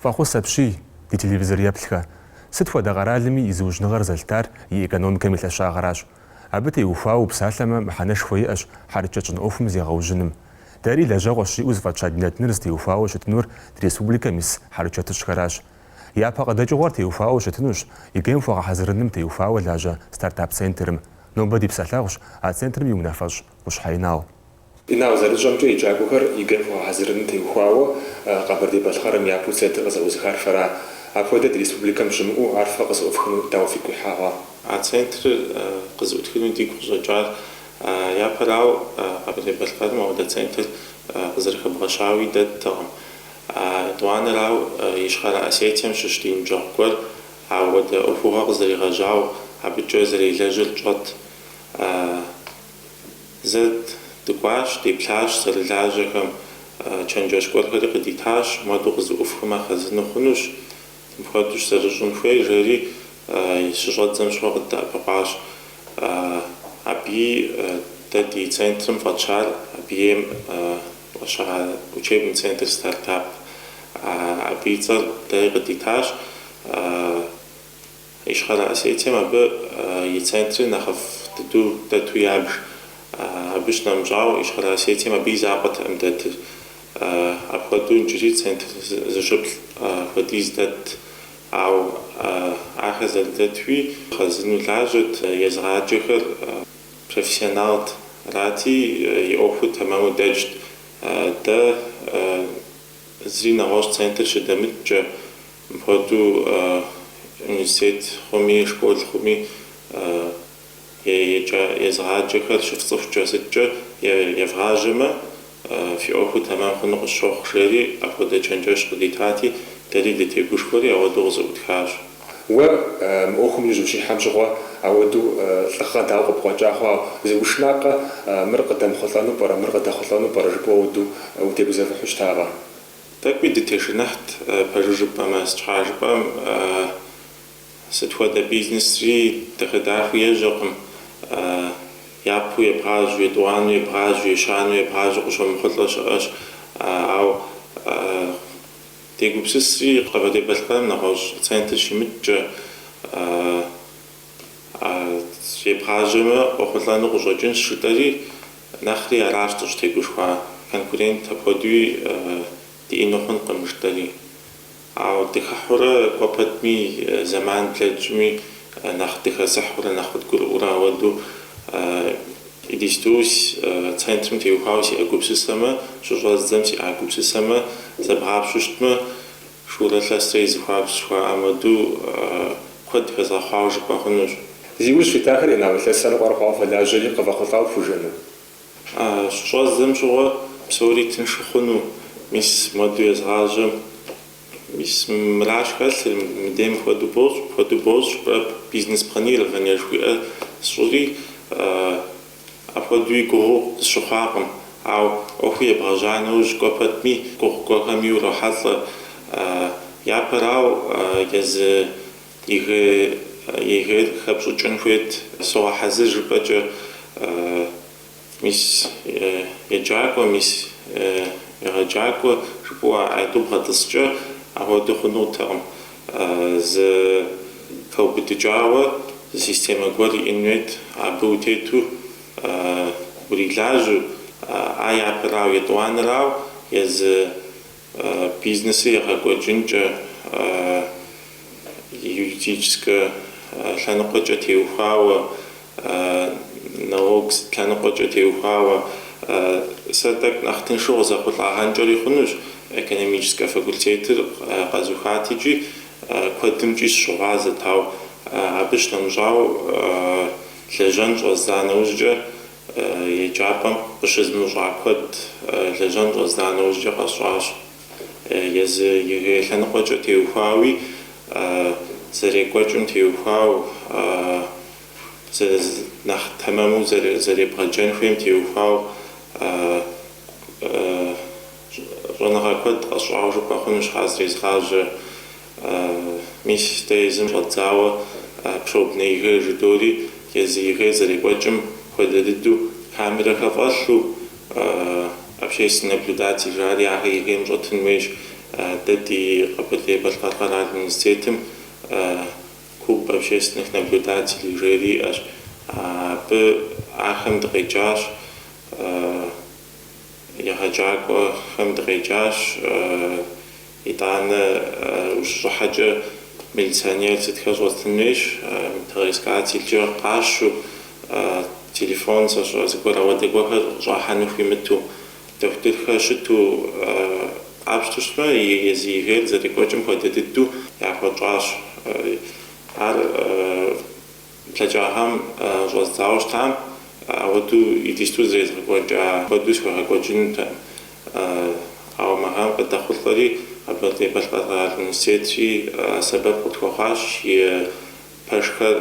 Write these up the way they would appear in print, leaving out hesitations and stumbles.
Фӏэхъус апщий, ди телевизор еплъхэ! Сыт хуэдэ къэралми и зыужьыныгъэр зэлъытар и экономикэм и лъэщагъращ. Абы теухуауэ упсалъэмэ, мыхьэнэшхуэ иӏэщ хьэрычэт щӏын ӏуэхум зегъэужьыным. Дэри лэжьэгъуэщ жиӏэу зыфӏэтща ди нэтыныр зытеухуауэ щытынур ди республикэм ис хьэрычэтыщӏхэращ. Япэ къыдэкӏыгъуэр теухуауэ щытынущ ЕГЭ-м хуэгъэхьэзырыным теухуауэ лажьэ стартап-центрым. Нобэ ди псэлъэгъущ а центрым и унафэщӏ Къущхьэ Инал. Инал, зэрытщӏэмкӏэ, еджакӏуэхэр ЕГЭ-м хуэгъэхьэзырыным теухуауэ Къэбэрдей-Балъкъэрым япэу центр къызэӏузыхар фэра. Апхуэдэ ди республикэм щымыӏэу ар фэ къызэӏуфхыну дауэ фигу къихьа хъуа? А центрыр къызэӏутхыну дигу къыщӏэкӏар япэрауэ Къэбэрдей-Балъкъэрым ауэдэ центр къызэрыхэбгъэщауи дэттэкъым. Етӏуанэрауэ, Ищхъэрэ Осетием щыщ ди ныбжьэгъу гуэр ауэдэ ӏуэхугъуэ къызэригъэжьауэ абыкӏэ зэрелэжьыр тщӏэт. Зэ дыкӏуащ, деплъащ зэрылажьэхэм, чэнджэщ гуэрхэри къыдитащ, муэду къызэӏуфхмэ хъарзынэу хъунущ, мыпхуэдэущ зэрыщӏын хуейр, жери щыщӏэддзэм щыгъуэ къыддэӏэпыкъуащ. Абыи дэ ди центрым фӏэтщар абы ейм фӏэща учебный центр стартап. Абы и цӏэр дэри къыдитащ. Ищхъэрэ Осетием абы и центрыр нэхъыфӏ дыдэу дэту ябж. Абы щынэмыщӏауэ, Ищхъэрэ Осетием абы и закъуэтэкъым дэтыр. Апхуэдэу иджыри центр зыщыплӏ хуэдиз дэтт. Ауэ ахэр зэрыдэтуи хъарзынэу лажьэт, езыгъаджэхэр профессионалт, арати, и ӏуэхур тэмэму дэкӏт. Дэ зыри нэгъуэщӏ центр щыдэмыткӏэ, Мыпхуэдэу университет хъуми, школ хъуми езыгъаджэхэр щыфцӏыхукӏэ сыткӏэ евгъажьэмэ, фи ӏуэхур тэмэм хъуну къысщохъу, жери апхуэдэ чэнджэщ къыдитати, дэри дытегушхуэри ауэдэу къызэӏутхащ. Уэ мы ӏуэхум иужь ущихьэм щыгъуэ ауэдэу лӏыгъэ дауэ къыпкъуэкӏа хъуа? Зыушынакъэ, мыр къыдэмыхъулӏэну пӏэрэ, мыр къыдэхъулӏэну пӏэрэ жыпӏэу ауэдэу утегузэвыхьу щытакъэ? Тӏэкӏуи дытешыныхьт, пэжу жыпӏэмэ, сыт щхьа жыпӏэм сыт хуэдэ бизнесри дахэ-дахэу ежьэкъым. Япэу ебгъажьэу, етӏуанэу ебгъажьэу, ещанэу ебгъажьэу къыщомыхъулӏэ щыӏэщ. Ауэ дегупсысри, Къэбэрдей-Балъкъэрым нэгъуэщӏ центр щимыткӏэ, Ебгъажьэмэ, къохъулӏэну къыщӏэкӏынщ, жытӏэри, нэхъри аращ дыщӏытегушхуа. Конкурент апхуэдэуи диӏэну хъункъым, жытӏэри. Ауэ дыхыхьурэ кӏуэ пэтми, зэман блэкӏми, нэхъ дыхэсыхьурэ, нэхъ къыдгурыӏуэрэ ауэдэу иджысту центрым теухуауэ сиӏэ гупсысэмэ, щыщӏэздзэм сиӏа гупсысэмэ зэбгъапщэу щытмэ, Шурэ лъэсрэ и зэхуакущ жыхуаӏэм хуэдэу куэд хэзгъэхъуауэ жыпӏэ хъунущ. Зи ужь фитахэр Инал, илъэсрэ ныкъуэрэ хъуауэ фэлажьэри къывэхъулӏауэ пхужыӏэну? Щыщӏэздзэм щыгъуэ псори тыншу хъуну, мис моду езгъажьэм, мис мыращ хэлъыр, мыдей мыпхуэдэу бощӏ, мыпхуэдэу бощӏ жыпӏэ бизнес-планирование жыхуиӏэр сщӏыри, Апхуэдэуи гугъуу къысщыхъуакъым, ауэ ӏуэхур ебгъэжьа нэужь кӏуэ пэтми гугъу гуэрхэми урохьэлӏэ. Япэрауэ, езы ЕГЭ-р хэпщӏыкӏын хуейт. Согъэхьэзыр жыпӏэкӏэ, мис еджакӏуэ, мис егъэджакӏуэ жыпӏэу аитӏу бгъэтӏыскӏэ апхуэдэу хъунутэкъым. Зы хэубыдыкӏауэ зы системэ гуэр иӏэн хуейт, абы утету урилажьэу, а япэрауэ, етӏуанэрауэ, езы бизнесыр егъэкӏуэкӏынкӏэ юридическэ лъэныкъуэкӏэ теухуауэ, налог сыт лъэныкъуэкӏэ теухуауэ, сэ тӏэкӏу нэхъ тыншу къызэхъулӏагъэнкӏэри хъунущ, экономическэ факультетыр къэзухат икӏи куэдымкӏи сыщыгъуазэт, ауэ абы щынэмыщӏауэ лэжьэн щӏэздза нэужькӏэ еджапӏэм къыщызмыщӏа куэд лэжьэн щӏэздза нэужькӏэ къэсщӏащ. Езы ЕГЭ лъэныкъуэкӏэ теухуауи, зэрекӏуэкӏым теухуауэ, нэхъ тэмэму зэребгъэджэн хуейм теухуауэ щӏэныгъэ куэд къэсщӏауэ жыпӏэ хъунущ ар зэрезгъажьэ. Мис дэ езым щӏэддзауэ пробнэ ЕГЭ жыдори, езы ЕГЭ зэрекӏуэкӏым хуэдэ дыдэу камерэхэр фӏэлъу, общественный наблюдатель жари ахэр ЕГЭ-м щӏэтын хуейщ. Дэ ди Къэбэрдей-Балъкъэр къэрал университетым Клуб общественных наблюдателей жери иӏэщ. Абы ахэм дыкъеджащ, егъэджакӏуэхэм дыкъеджащ. Итӏанэ ущыщӏыхьэкӏэ милиционер сытхэр щӏэтын хуейщ, металлоискателькӏэ къащу, телефон сэ сщӏэрэ зыгуэр ауэдэ гуэрхэр къыщӏахьэну хуимыту, дохутырхэр щыту къапщтэу щытмэ, езы ЕГЭ-р зэрекӏуэкӏым хуэдэ дыдэу яхуэтщӏащ. Ар Блэкӏа гъэм щӏэздзауэ щытам, ауэдэу иджысту зэрезгъэкӏуэкӏа хуэдэу схуегъэкӏуэкӏынутэкъым. Ауэ мы гъэм къыдэхъулӏэри, Къэбэрдей-Балъкъэр къэрал университетри сэбэп къытхуэхъуащ, и пэшхэр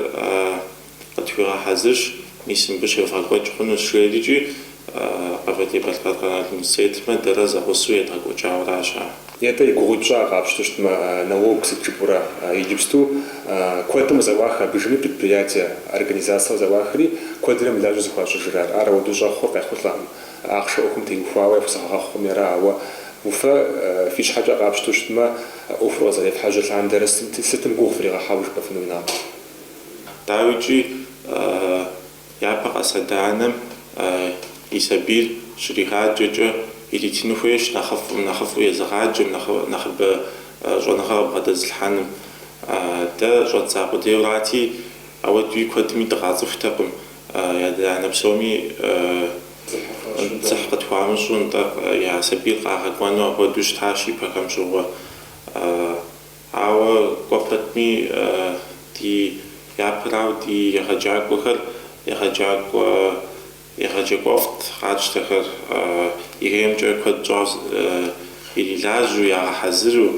къытхуигъэхьэзырщ, мис мыбы щевгъэкӏуэкӏ хъунущ, жерикӏи Къэбэрдей-Балъкъэр къэрал университетымрэ дэрэ зэгъусэу едгъэкӏуэкӏауэращ ар. Нетӏэ и гугъу тщӏа къапщтэу щытмэ, налог сыт жыпӏэурэ, иджыпсту куэдым къызэӏуах абыжми предприятие, организацэ къызэӏуахри, куэдрэ мылажьэу зыхуащӏыжыр ар. Ар ауэдэу щӏэхъур къехъулӏэкъым. Ахъшэ ӏуэхум теухуауэ яхузэгъэгъэхъукъыми ара, ауэ фэ фи щхьэкӏэ къапщтэу щытмэ, ӏуэхур къызэрефхьэжьэ лъандэрэ сытым гугъу фригъэхьауэ жыпӏэфыну Инал? Дауикӏи, Япэ къэс адэ-анэм и сабийр щригъаджэкӏэ иритыну хуейщ нэхъыфӏым, нэхъыфӏу езыгъаджэм, нэхъыбэ щӏэныгъэ къыбгъэдэзылъхьэным. Дэ щӏэддза къудейуэрати, ауэдуи куэдми дыкъацӏыхутэкъым, адэ-анэ псоми дзыхь къытхуамыщӏу, нтӏэ, я сабийр къагъэкӏуэну апхуэдэу щытащ ипэхэм щыгъуэ. Ауэ кӏуэ пэтми ди япэрауэ ди егъэджакӏуэхэр егъэджакӏуэ егъэджакӏуэфӏт къатщтэхэр ЕГЭ-мкӏэ куэд щӏауэ ирилажьэу, ягъэхьэзыру,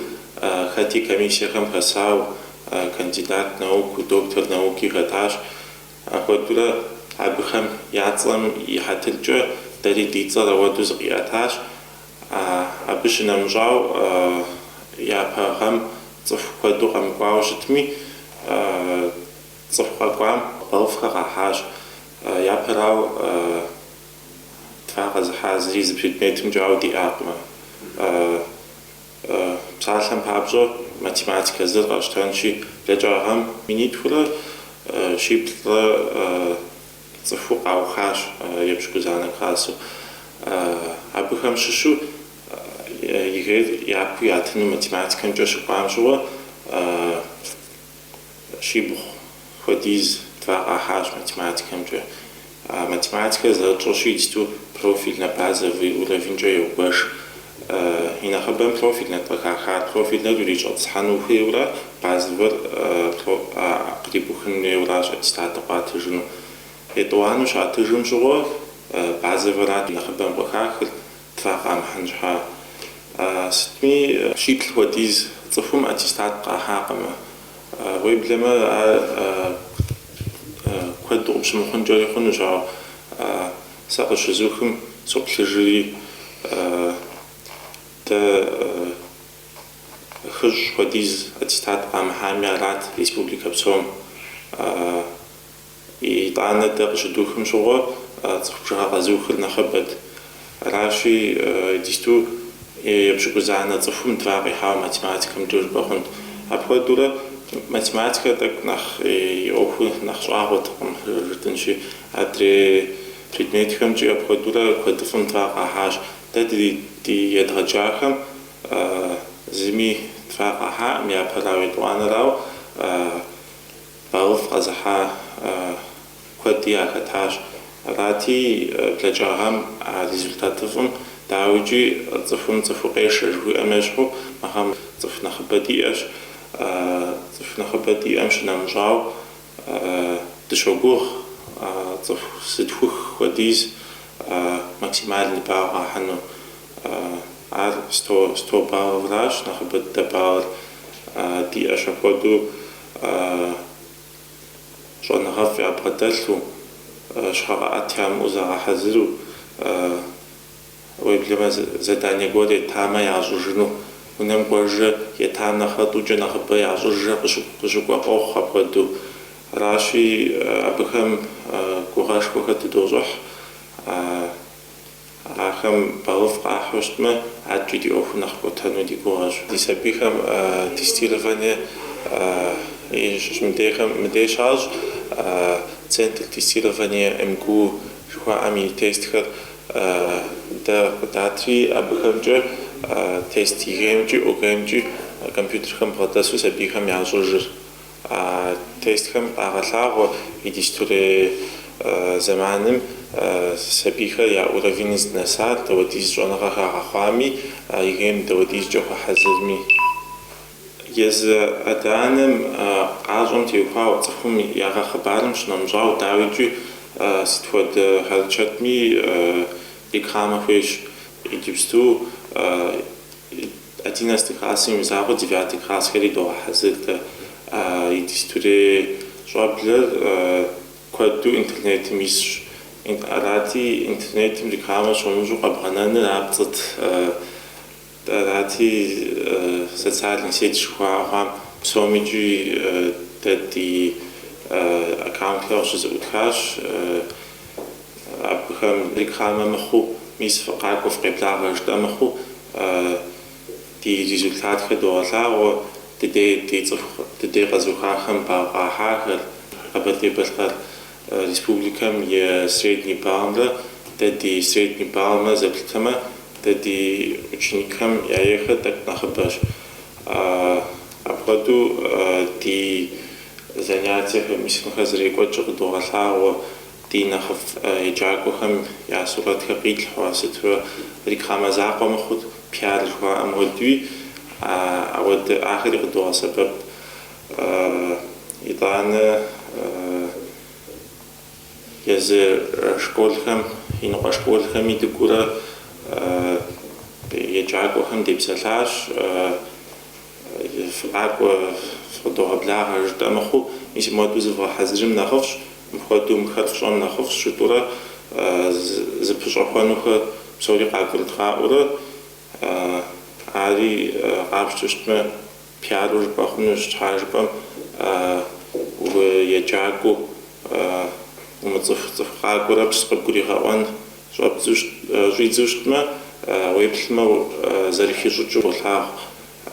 хэти комиссиехэм хэсау, кандидат науку, доктор науки хэтащ. Апхуэдэурэ абыхэм я цӏэм и хьэтыркӏэ дэри ди цӏэр ауэдэу зыкъиӏэтащ. Абы щынэмыщӏау, япэ гъэм цӏыху куэду къэмыкӏуауэ щытми, цӏыху къэкӏуам баллыфӏхэр къахьащ. Япэрауэ, два къэзыхьа зыри зы предметымкӏэ ауэ диӏакъым. Псалъэм папщӏэ, математикэ зыр къэщтэнщи, блэкӏа гъэм минитхурэ щиплӏрэ цӏыхуу къаухащ епщыкӏузанэ классу. Абыхэм щыщу ЕГЭ-р япэу ятыну математикэмкӏэ щыкӏуам щыгъуэ щибгъу хуэдиз два къахьащ математикэмкӏэ. Математикэр зэрытщӏэщи, иджысту профильнэ, базовый уровенькӏэ еугуэш. И нэхъыбэм профильнэт къыхахар. Профильнэр урищӏэтӏысхьэну ухуейуэрэ базовэр кърибухын хуейуэращ аттестатыр къуатыжыну. Етӏуанэу щатыжым щыгъуэ базовэрат нэхъыбэм къыхахыр, два къамыхьын щхьа. Сытми, щиплӏ хуэдиз цӏыхум аттестат къахьакъымэ. Уеблэмэ, ар куэду къыпщымыхъункӏэри хъунущ, ауэ сэ къыщызухым соплъыжри, дэ хыщӏ хуэдиз аттестат къамыхьами арат республикэ псом. Итӏанэ дэ къыщыдухым щыгъуэ цӏыху бжыгъэ къэзыухыр нэхъыбэт. Аращи, иджысту епщыкӏузанэ цӏыхум два къихьауэ математикэмкӏэ жыпӏэ хъунт. Апхуэдэурэ математикэр тӏэкӏу нэхъ и ӏуэхур нэхъ щӏагъуэтэкъым жытӏэнщи, адрей предметхэмкӏи апхуэдэурэ куэдыфӏым два къахьащ. Дэ ди едгъэджахэм зыми два къахьакъым, япэрауэ, етӏуанэрауэ. Баллыфӏ къэзыхьа куэди яхэтащ. Арати, блэкӏа гъэм а результатыфӏым, дауикӏи, цӏыхум цӏыху къешэ жыхуиӏэм ещхьу, мы гъэм цӏыху нэхъыбэ диӏэщ. Цӏыху нэхъыбэ диӏэм щынэмыщӏауэ, дыщогугъ цӏыху зытхух хуэдиз максимальный балл къахьыну. Ар 100 баллращ, нэхъыбэ дыдэ баллыр диӏэщ апхуэдэу. Щӏэныгъэфӏ ябгъэдэлъу, щхьэкъэӏэт ямыӏэу загъэхьэзыру, уеблэмэ задание гуэр етамэ ящӏыжыну, унэм кӏуэжрэ етам нэхърэ тӏукӏэ нэхъыбэ ящӏыжрэ къыщыкӏуэ къохъу апхуэдэу. Аращи, абыхэм гугъэшхуэхэр тыдощӏыхь. Ахэм баллыфӏ къахьу щытмэ, адэкӏи ди ӏуэхур нэхъ кӏуэтэну ди гугъэщ. Ди сабийхэм тестирование мыдейхэм мыдей щащӏ Центр тестирования МГУ жыхуаӏэм и тестхэр дэ къыдатри, абыхэмкӏэ тест ЕГЭ-мкӏи ОГЭ-мкӏи компьютерхэм бгъэдэсу сабийхэм ящӏыжыр. А тестхэм къагъэлъагъуэ иджыстурей зэманым сабийхэр я уровеныр здынэсар, дауэдиз щӏэныгъэ хагъэхъуами, ЕГЭ-м дауэдизкӏэ хуэхьэзырми. Езы адэ-анэм къащӏэм теухуауэ цӏыхум ягъэхъыбарым щынэмыщӏауэ, дауикӏи, сыт хуэдэ хьэрычэтми рекламэ хуейщ. Иджыпсту одиннадцатый классым и мызакъуэу девятый классхэри догъэхьэзыр дэ. Иджыстурей щӏэблэр куэду интернетым исщ. Арати, интернетым рекламэ щомыщӏу къэбгъэнэныр ар пцӏыт. Арати, социальный сеть жыхуаӏэ хъуам псомикӏи дэ ди аккаунтхэр къыщызэӏутхащ. Абыхэм рекламэ мыхъуу, мис фыкъакӏуэ, фыкъеблагъэ жытӏэ мыхъуу, ди результатхэр догъэлъагъуэ, дыдей ди цӏыху, дыдей къэзыухахэм балл къахьахэр, Къэбэрдей-Балъкъэр Республикэм и средний баллымрэ дэ ди средний баллымрэ зэплъытэмэ, дэ ди ученикхэм я ейхэр тӏэкӏу нэхъыбэщ. Апхуэдэу ди занятиехэр, мис мыхэр зэрекӏуэкӏыр къыдогъэлъагъуэ, ди нэхъыфӏ еджакӏуэхэм я сурэтхэр къитлъхьэу, сытурэ рекламэ закъуэ мыхъуу, пиар жыхуаӏэм хуэдэуи, ауэдэ ахэри къыдогъэсэбэп. Итӏанэ езы школхэм, иныкъуэ школхэми дыкӏуэурэ еджакӏуэхэм депсэлъащ, фыкъакӏуэ, фыкъыдогъэблагъэ жытӏэ мыхъуу, мис мыуэду зывгъэхьэзырым нэхъыфӏщ, мыпхуэдэу мыхэр фщӏэм нэхъыфӏщ жытӏэурэ зыпыщӏэхуэнухэр псори къагурыдгъаӏуэурэ, ари къапщтэу щытмэ, Пиару жыпӏэ хъунущ, щхьа жыпӏэм уеджакӏуэу умыцӏыху цӏыху къакӏуэрэ пс къыбгуригъэӏуэн щӏидзэу щытмэ, уеплъмэ зэрыхищӏыкӏыу болъагъу.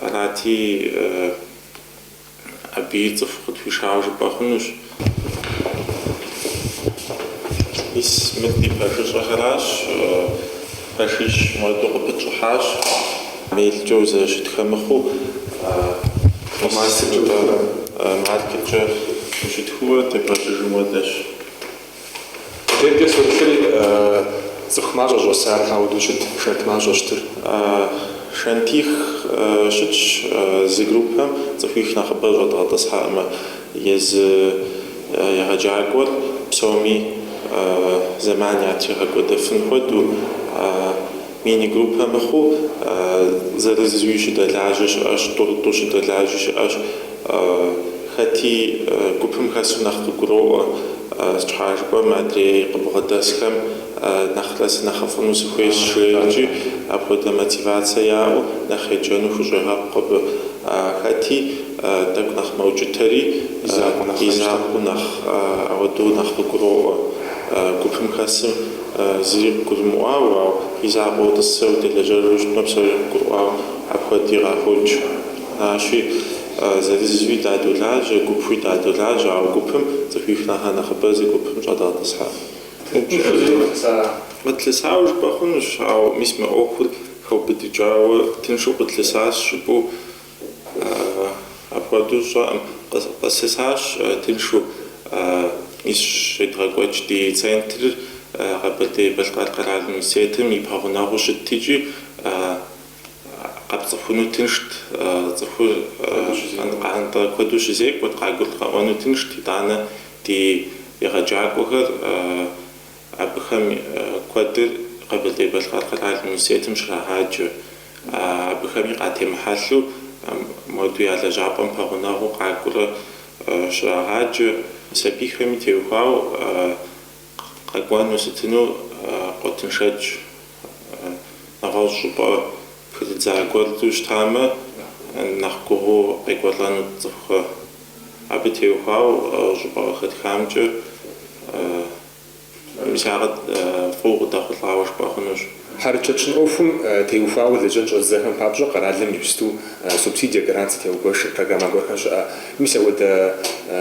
Арати, абыи цӏыху къытхуишауэ жыпӏэ хъунущ. Мис мыр ди пэшыщӏэхэращ, пэшищ мыуэду къыпытщӏыхьащ. Мелкӏэ узэрыщытхэ мыхъуу, маркеркӏэ ущытхыуэ тебгъэкӏыжым хуэдэщ. Мыдеймкӏэ соплъри, цӏыху мащӏэ щӏэсар, ауэдэу щыт, шэнт мащӏэ щытыр. Шэнтих щытщ зы группэм, цӏыхуих нэхъыбэ щӏэдгъэтӏысхьэӏымэ. Езы егъэджакӏуэр псоми зэман ятригъэкӏуэдэфын хуэдэу, мини-группэ мыхъуу, зырызуи щыдэлажьэ щыӏэщ, тӏурытӏу щыдэлажьи щыӏэщ. Хэти гупым хэсу нэхъ къыгуроӏуэ, щхьа жыпӏэм адрей къыбгъэдэсхэм нэхърэ сынэхъыфӏыну сыхуейщ жеӏэрикӏи, апхуэдэ мотивацэ яӏэу нэхъ еджэну хущӏегъэкъу абы. Хэти тӏэкӏу нэхъ мэукӏытэри, и закъуэу нэхъ ауэдэу нэхъ къыгуроӏуэ. Гупым хэсым зыри къыгурымыӏуауэ, ауэ и закъуэу тӏысрэ удэлэжьэжу щытмэ, псори къыгурыӏуауэ апхуэди къахокӏ. Аращи, зырызуи дадолажьэ, гупуи дадолажьэ, ауэ гупым цӏыхуих нэхъэ нэхъыбэ зы гупым щӏэдгъэтӏысхьэӏым. Къытлъысауэ жыпӏэ хъунущ, ауэ мис мы ӏуэхур хэубыдыкӏауэ тыншу къытлъысащ жыпӏэу апхуэдэу сщӏэӏым. Къыслъысащ тыншу мис щедгъэкӏуэкӏ ди центрыр Къэбэрдей-Балъкъэр къэрал университетым и пэгъунэгъуу щытт икӏи къэпцӏыхуну тыншт, цӏыхур нтӏэ куэду щызекӏуэт, къагурыдгъэӏуэну тыншт, итӏанэ ди егъэджакӏуэхэр абыхэм куэдыр Къэбэрдей-Балъкъэр къэрал университетым щрагъаджэ. Абыхэми къатемыхьэлъэу моду я лэжьапӏэм пэгъунэгъуу къакӏуэрэ щрагъаджэ. Сабийхэми теухуауэ къэкӏуэну сытыну къотыншэкӏ. Нэгъуэщӏ щӏыпӏэ пхырыдза гуэру щытамэ, нэхъ гугъуу къекӏуэлӏэнут цӏыхухэр. Абы теухуауэ щӏыпӏэ къыхэтхамкӏэ. Мис ар фӏыуэ къыдэхъулӏауэ жыпӏэ хъунущ. Хьэрычэт щӏын ӏуэхум теухуауэ лэжьэн щӏэзыдзэхэм папщӏэ къэралым иджыпсту субсидие, грант зэтеугуэшыр, программэ гуэрхэр щыӏэ. Мис апхуэдэ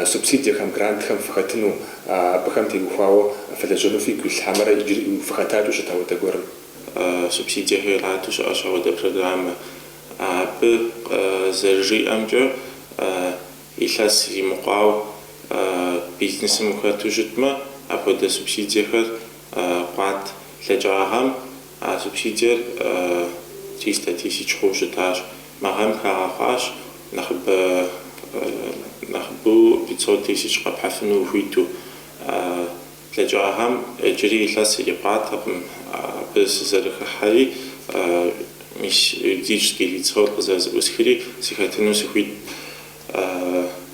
субсидиехэм, грантхэм фыхэтыну, абыхэм теухуауэ фылэжьэну фигу илъ, хьэмэрэ иджыри фыхэтакӏэу щыт апхуэдэ гуэрым? Субсидиехэр ирату щыӏэщ апхуэдэ программэ. Абы зэрыжиӏэмкӏэ, илъэс иримыкъуауэ бизнесым ухэту щытмэ, апхуэдэ субсидиехэр къуат. Блэкӏа гъэм а субсидиер 300 тысяч хъууэ щытащ. Мы гъэм хагъэхъуащ нэхъыбэ нэхъыбэу 500 тысяч къэпхьэфыну ухуиту. Блэкӏа гъэм иджыри илъэс ирикъуатэкъым абы сызэрыхыхьэри, мис юридический лицор къызэрызэӏусхри сыхэтыну сыхуит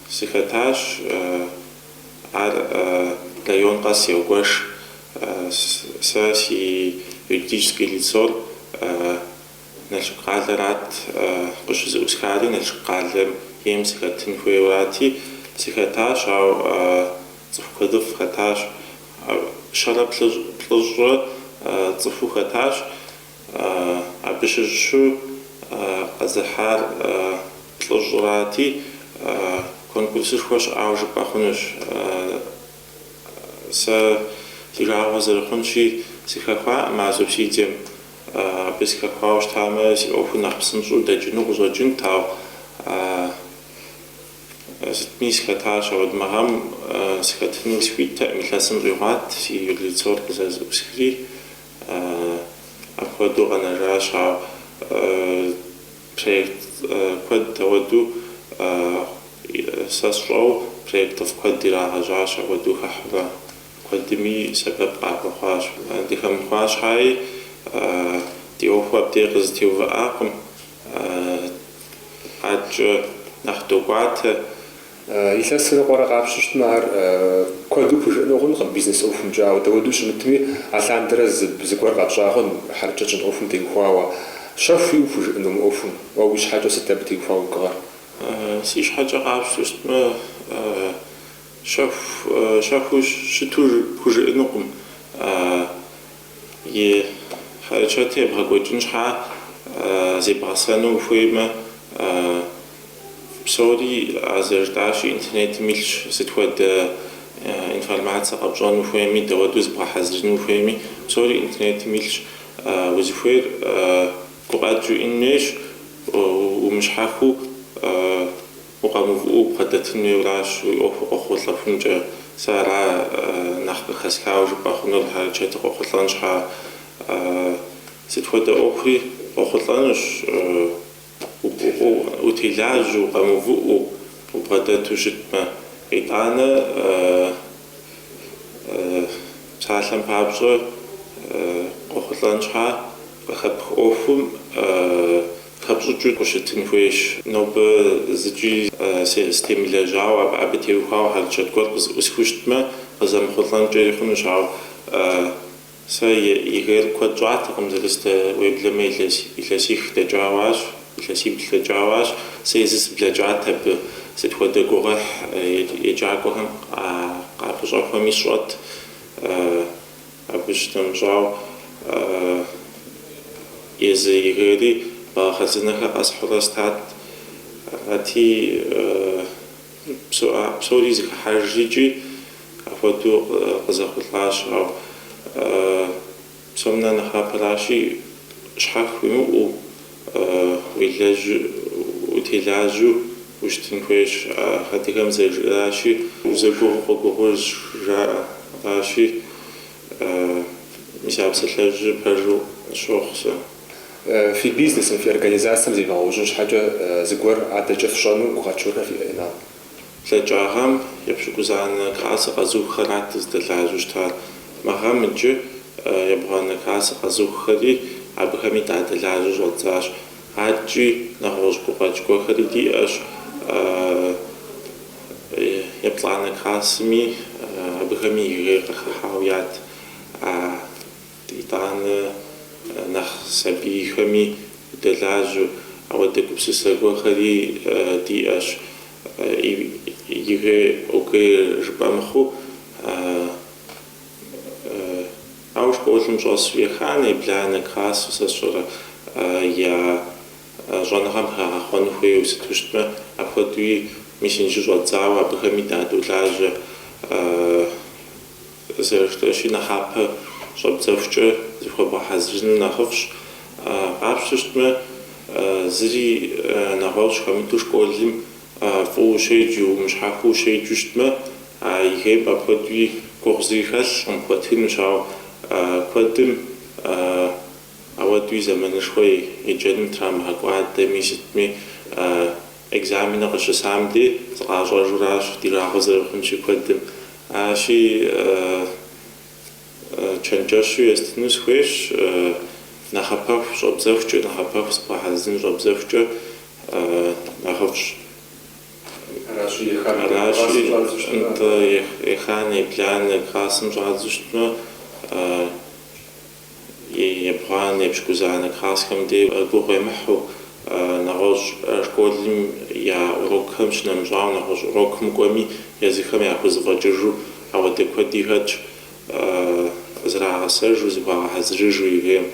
сыхэтащ. Ар район къэс еугуэш. Сэ си юридический лицор Налшык къалэрат къыщызэӏусхари, Налшык къалэм ейм сыхэтын хуейуэрати, сыхэтащ, ауэ цӏыху куэдыфӏ хэтащ. Щэрэ плӏыщӏрэ цӏыхуу хэтащ. Абы щыщу къэзыхьар плӏыщӏрати, конкурсышхуэ щыӏауэ жыпӏэ хъунущ. Сэ си жагъуэ зэрыхъунщи, сыхэхуакъым а субсидием. Абы сыхэхуауэ щытамэ, си ӏуэхур нэхъ псынщӏэу дэкӏыну къыщӏэкӏынт, ауэ сытми сыхэтащ. Ауэ мы гъэм сыхэтыну сыхуиттэкъым, илъэсым щӏигъуат си юрлицор къызэрызэӏусхри, апхуэдэу къэнэжащ. Ауэ проект куэд апхуэдэу сэ сщӏэу проектыфӏ куэд ирагъэжьащ, апхуэдэу хыхьэурэ. Куэдми сэбэп къахуэхъуащ. Дыхэмыхуа щхьаи ди ӏуэху абдей къызэтеувыӏакъым. Адэкӏэ нэхъ докӏуатэ. Илъэсрэ ныкъуэрэ къапщтэу щытмэ, ар куэду пхужыӏэну хъункъым бизнес ӏуэхумкӏэ, ауэ дауэдэу щымытми, алъандэрэ зыгуэр къэпщӏа хъун хьэрычэт щӏын ӏуэхум теухуауэ. Щэху иӏэу пхужыӏэну мы ӏуэхум? Уэ уи щхьэкӏэ сыт абы теухуауэ уи гугъэр? Си щхьэкӏэ къапщтэу щытмэ, Щэху, щэхуу щыту пхужыӏэнукъым. И хьэрычэтыр ебгъэкӏуэкӏын щхьа зебгъэсэну ухуеймэ, псори а зэрыжытӏащи, интернетым илъщ, сыт хуэдэ информацэ къэпщӏэну ухуейми, дауэдэу зыбгъэхьэзырыну ухуейми, псори интернетым илъщ. Узыхуейр гукъэкӏ уиӏэн хуейщ, умыщхьэхыу. Укъэмыувыӏэу убгъэдэтын хуейуэращ уи ӏуэхур къохъулӏэхункӏэ. Сэ ара нэхъ къыхэсхауэ жыпӏэ хъунур хьэрычэтыр къохъулӏэн щхьа. Сыт хуэдэ ӏуэхури къохъулӏэнущ, утелажьэу, укъэмыувыӏэу убгъэдэту щытмэ. Итӏанэ псалъэм папщӏэ къохъулӏэн щхьа къыхэпх ӏуэхум Хэпщӏыкӏыу ущытын хуейщ. Нобэ зыкӏи сытемылэжьауэ, абы теухуауэ хьэрычэт гуэр къызэӏусхыу щытмэ, къызэмыхъулӏэнкӏэри хъунущ, ауэ сэ ЕГЭ-р куэд щӏатэкъым зэрыстэ, уеблэмэ илъэсих дэкӏауащ, илъэсибл дэкӏауащ. Сэ езы сыблэкӏат абы, сыт хуэдэ гугъуехь еджакӏуэхэм къапэщӏэхуэми сщӏэт. Абы щынэмыщӏауэ, езы ЕГЭ-ри балл хъарзынэхэр къэсхьурэ стат. Арати, псори зэхыхьэжрикӏи апхуэдэу къызэхъулӏащ. Ауэ псом нэ нэхъапэращи, щхьэх уимыӏэу, уелэжьу, утелажьэу ущытын хуейщ. Адыгэм зэрыжиӏэращи, узэгугъу къогугъуж жаӏэ. Аращи, мис а псалъэжьыр пэжу къысщохъу сэ. Фи бизнесым, фи организацэм зевгъэужьын щхьэкӏэ зыгуэр адэкӏэ фщӏэну гукъэкӏ гуэрхэр фиӏэ, Инал? Блэкӏа гъэм епщыкӏузанэ классыр къэзыуххэрат дыздэлажьэу щытар. Мы гъэм иджы ебгъуанэ классыр къэзыуххэри абыхэми дадэлажьэу щӏэддзащ. Адэкӏи нэгъуэщӏ гукъэкӏ гуэрхэри диӏэщ. Еплӏанэ классми абыхэми ЕГЭ къыхыхьауэ ят. Итӏанэ нэхъ сабийхэми удэлажьэу, ауэдэ гупсысэ гуэрхэри диӏэщ. ЕГЭ, ОГЭ жыпӏэ мыхъуу. школым щӏэсу еханэ, ебланэ классу сэ сщӏэрэ я щӏэныгъэм хагъэхъуэну хуейуэ сыту щытмэ, апхуэдэуи мис иджы щӏэддзауэ абыхэми дадолажьэ. Зэрыжытӏэщи, нэхъапэ щӏэбдзэхукӏэ зыхуэбгъэхьэзырыну нэхъыфӏщ. Къапщтэу щытмэ, зыри нэгъуэщӏ хэмыту школым фӏыуэ ущеджэу, умыщхьэхыу ущеджэу щытмэ, а ЕГЭ-м апхуэдэуи гугъу зыри хэлъкъым, пхуэтынущ, ауэ куэдым ауэдэуи зэманышхуэ еджэным трамыгъэкӏуадэми сытми, Экзаменыр къыщысам дей зыкъащӏэжуращ ди жагъуэ зэрыхъунщи куэдым. Аращи, чэнджэщу естыну сыхуейщ, нэхъапэху щӏэбдзэхукӏэ, нэхъапэху зыбгъэхьэзырын щӏэбдзэхукӏэ нэхъыфӏщ. Аращи, нтӏэ, еханэ, ебланэ классым щӏадзэу щытмэ, Ебгъуанэ, епщыкӏузанэ классхэм дей гугъу емыхьу, нэгъуэщӏ школым я урокхэм щынэмыщӏауэ нэгъуэщӏ урокым кӏуэми, езыхэм яхузэфӏэкӏыжу ауэдэ куэди хэтщ, зрагъэсэжу, зыхуагъэхьэзырыжу ЕГЭ-м.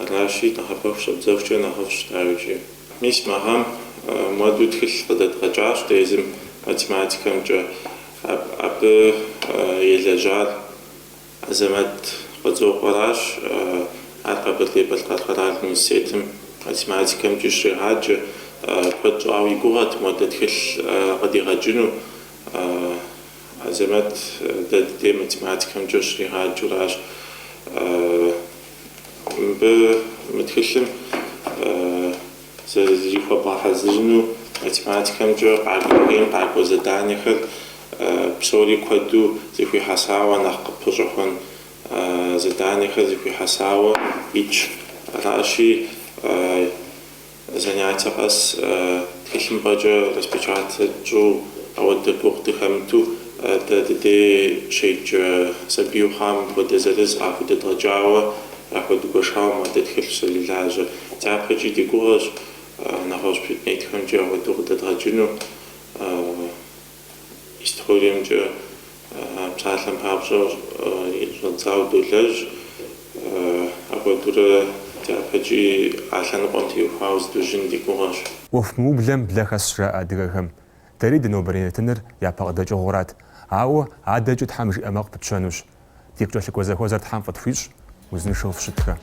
Аращи, нэхъапэху щӏэбдзэхукӏэ нэхъыфӏщ, дауикӏи. Мис мы гъэм муэду тхылъ къыдэдгъэкӏащ дэ езым математикэмкӏэ. Абы елэжьар Азэмэт Къуэдзокъуэращ, ар Къэбэрдей-Балъкъэр къэрал университетым математикэмкӏи щрегъаджэ. Куэд щӏауэ и гугъэт муэдэ тхылъ къыдигъэкӏыну. Азэмэт дэ ди дей математикэмкӏэ щригъаджэуращ. Мыбы мы тхылъым зэрызыхуэбгъэхьэзырыну математикэмкӏэ ЕГЭ-м къакӏуэ заданэхэр псори куэду зэхуихьэсауэ, нэхъ къыпэщӏэхуэн заданэхэр зэхуихьэсауэ итщ. Аращи, занятие къэс тхылъымпӏэкӏэ распечатать тщӏыу, ауэдэ гугъу дыхэмыту, дэ ди дей щеджэ сабийуэ хъуам мыпхуэдэ зырыз къахудэдгъэкӏауэ, яхуэдгуэшауэ мыуэдэ тхылъщ зэрылажьэр. Дяпэкӏи ди гугъэщ нэгъуэщӏ предметхэмкӏи ауэдэу къыдэдгъэкӏыну. Историемкӏэ псалъэм папщӏэ щӏэддзауэ долэжь. Апхуэдэурэ дяпэкӏи а лъэныкъуэм теухуауэ зыдужьын ди гугъэщ. ӏуэху мыублэм блэ хэсщ, жаӏэ адыгэхэм. Дэри ди нобэрей нэтыныр япэ къыдэкӏыгъуэрат, ауэ адэкӏи Тхьэм жиӏэмэ къыпытщэнущ. Ди къыкӏэлъыкӏуэ зэхуэзэр Тхьэм фӏы тхуищӏ, узыншэу фыщытхэ.